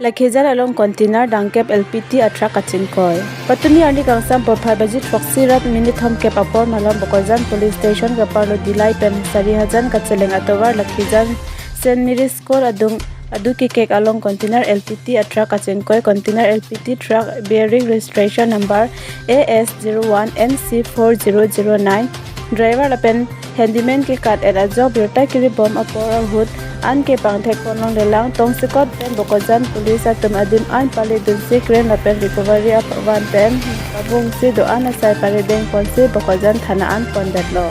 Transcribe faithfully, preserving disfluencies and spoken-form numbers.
Lakhijan along container dangkep L P T a truck kachingkoi. Patumi arni kangsam porphai baji throksi rat minit thomkep apor malom Bokajan Police Station kaparlo Dillai pen Sarihajan kacheleng atovar Lakhijan Saint Mary's School adung adu kikek along container L P T a truck kachingkoi. Container L P T truck bearing registration number A S zero one N C four zero zero nine. Driver lapen handyman kekat-et ajok birta kiribom apor ahut an ke pangthek ponlongle lang. Tongsekot pen Bokajan Police atum adim an pale dunsi crane lapen recovery avan pen pabungsi do-an asai pare dengponsi Bokajan thana an pondetlo.